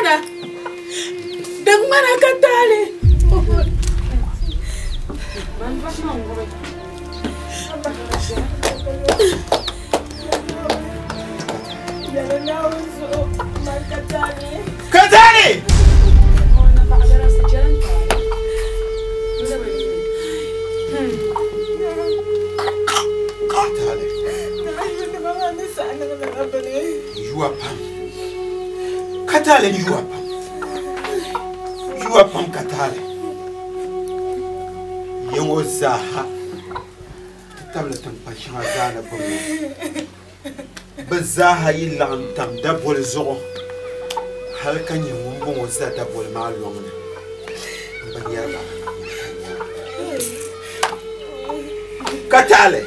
ŋmana. Di ŋmana ka taali. Ka taali! Ka taali. Yuwa pam. Ka taali yuwa pam. Yuwa pam ka taali. Ya ŋɔ zaaha ti tabili tiŋkpan shɛŋa zaa ni bɛ ŋɔ. Bɛ zaaha yi laɣim tam daboli zuɣu hali ka nyɛ ŋun bɔŋɔ za daboli maa lɔŋni m bi nyari ba ka nyara. Ka taali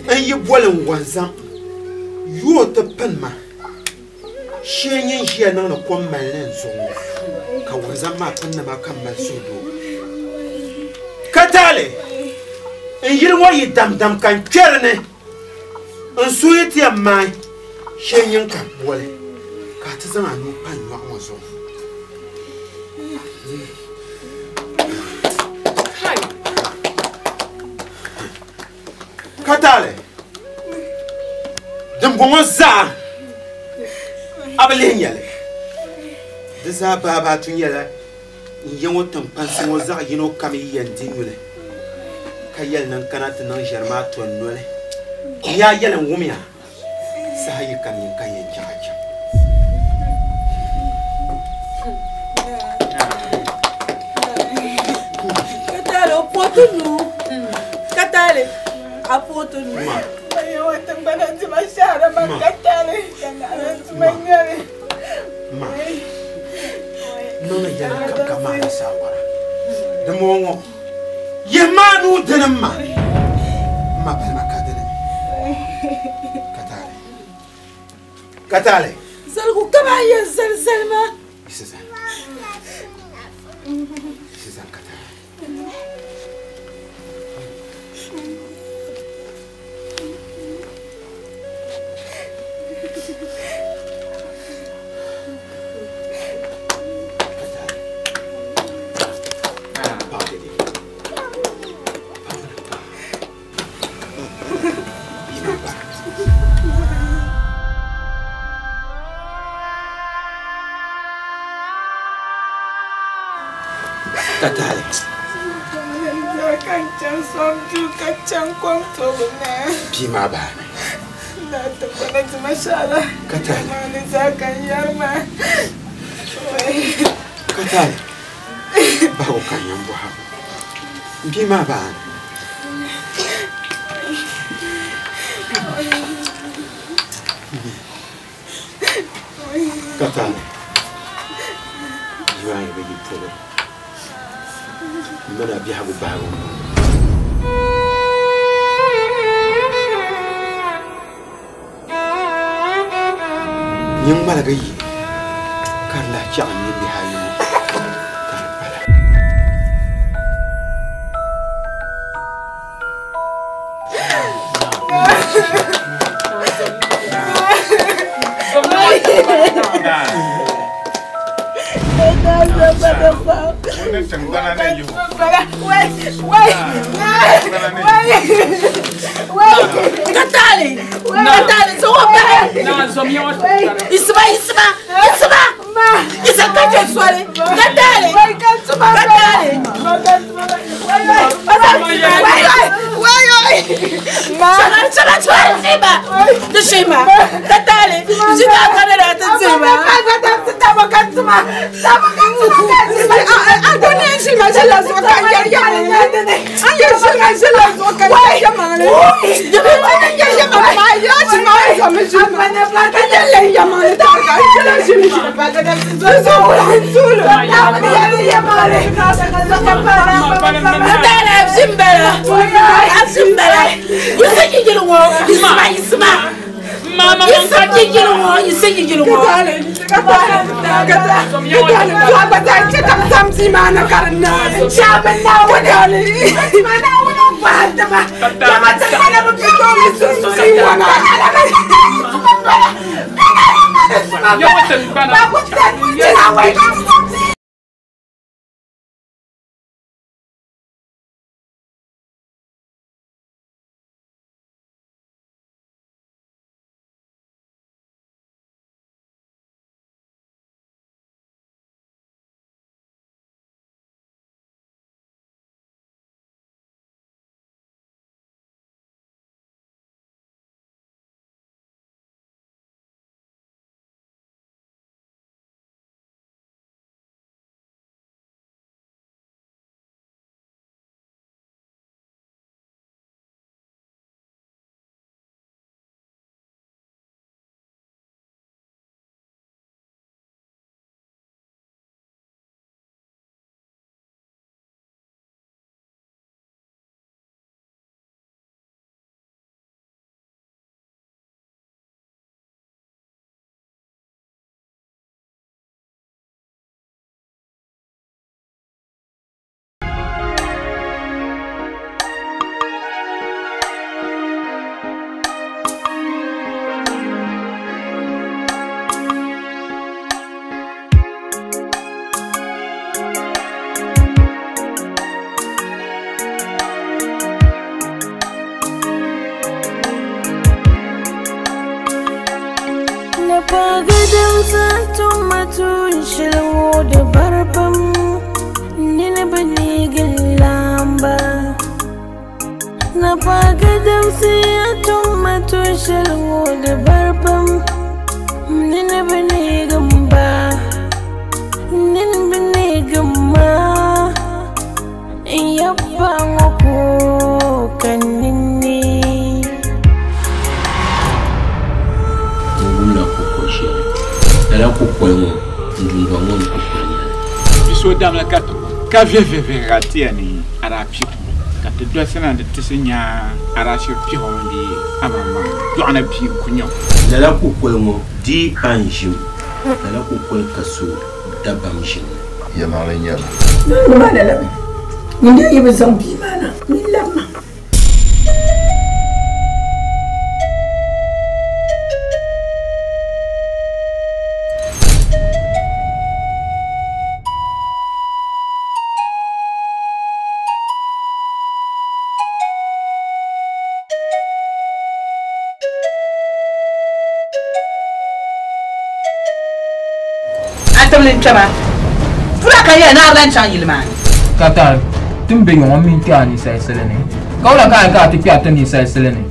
n yi boli n wanzam yooi ti pini ma shee nyin ʒiya niŋdi kom mali ni n zuɣu ŋɔ ka wanzam maa pini ma ka m mali suhudoo. Ka taali n yili ŋɔ yi damdam ka n kpɛri ni n suhu yi ti yɛn maai shee nyin ka boli ka a ti zaŋ a nuu pa n nyɔɣu ŋɔ zuɣu. Ka taali dimbɔŋɔ zaa a bi lihi nyɛli di zaa baabaatu nyɛla n ya ŋɔ tiŋkpansi ŋɔ zaɣ yino kam yi yɛn di nyuli ka yɛli ni n kana ti niŋ ʒiɛri maa to n noli. N yaa yɛli n wumya saha yi kani yin ka yɛn chaŋ a chaŋ. Ka taali o puhi ti nuu. Ka taali a puhi ti nuu. Ma. Niŋdi yɛli kam ka maani saawara. Dimbɔŋɔ yihi maa nuu dini ma. Ma balima ka dini. Ka taali. Ka taali. Zaligu ka maa yɛn zali zali ma. Yiɣisi zani. Yiɣisi zani ka taali. Ka taali. Bia maa bahimi. Ka taali. Ka taali. Bahigu ka n yɛn bɔhi. Bia maa bahimi. Ka taali. Bia maa yi bi yi polo. M mana biɛhigu bahigu m-bɔŋɔ. Nyin ŋmaligi yi ka di lahi chaɣ n ni bihi ayi ŋɔ ka di pala. Ka taali. Ka taali zuɣu bahi. Isima isima isima. Isa ka chɛ soli. Ka taali. Ka taali. Chama chama shima. Di shima. Ka taali. Zika ka da ti tima. Ka taali a zimbala. A zimbala. Yisa jijili ŋɔ. Isima isima. Yisa jijili ŋɔ. Yisa jijili ŋɔ. Ka vɛvɛvɛga ni ara pihu ka ti dɔsina di tisi nya ara shiri pihu bi amama dɔɣina bia kunyo lala kukoli ŋɔ dii pa n ʒim lala kukoli ka so dabam ʒim yɛmaŋli nyɛla nima lala mi n yi bi zaŋ bia maa na ni labima. Kata timbe ŋɔ min kpɛ a ninsal sili ni ka wula ka a ka a ti kpɛ a ti ninsal sili ni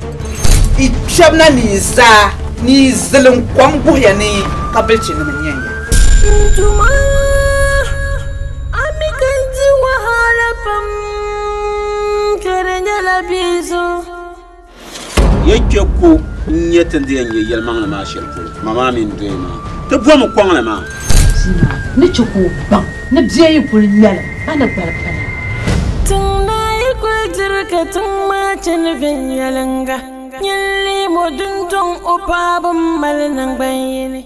i kpɛbina ni zaa ni zilim kom guhiya ni ka bilchinima nyɛnya Ntuma amikanti wahala pam ka di nyɛla bizu ya kpɛ ko n nyɛ ti di yɛn nyɛ yɛlimaŋli maa shɛli polo ma maa mini doya maa ti bomi kɔŋli maa ni chɛ ka o baŋ ni bia yi kuli ŋmɛlim a ni gbali pana tiŋ naa yi kuli diri ka tiŋ maa chani viɛnyɛliŋga nyini mo dundɔŋ o paɣaba mali nangban yini.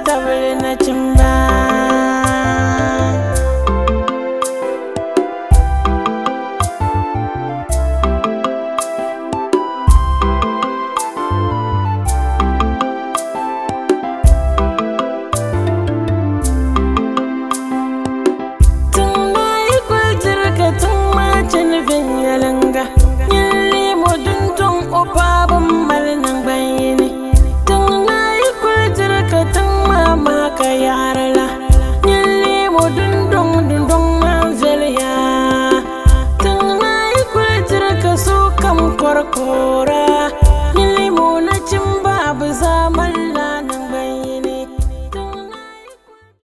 Tabli na chimba.